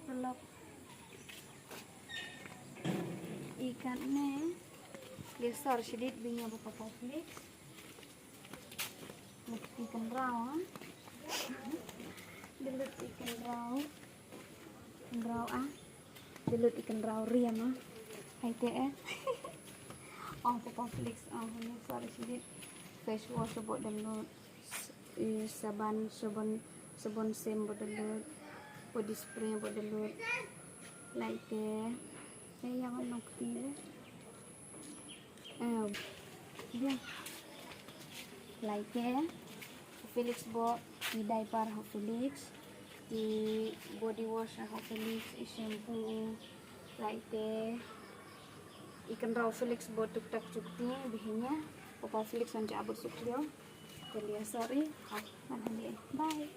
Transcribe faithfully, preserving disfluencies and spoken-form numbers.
Pelok. Ikat ne. Geser sedikit bini apa papa Felix. Ikan raw, ah. Delut ikan raw. Ikan raw, ah. Delut ikan raw riam, ah. Hai te, eh. Oh, papa Felix, oh, ini sorry sedikit. Face wash buat delut. Eh, saban, sabon, sabon sem buat delut. Body spray buat delut. Lai te. Eh, yang nokti. Eh, dia. Lai te. Felix bok, i diaper ha Felix, i body wash ha Felix, i shampoo, lai te. Ikan raw Felix bok tuk tak chukti, bihinya. Papa Felix wan ja abut suk lio. Te lio sorry. Bye.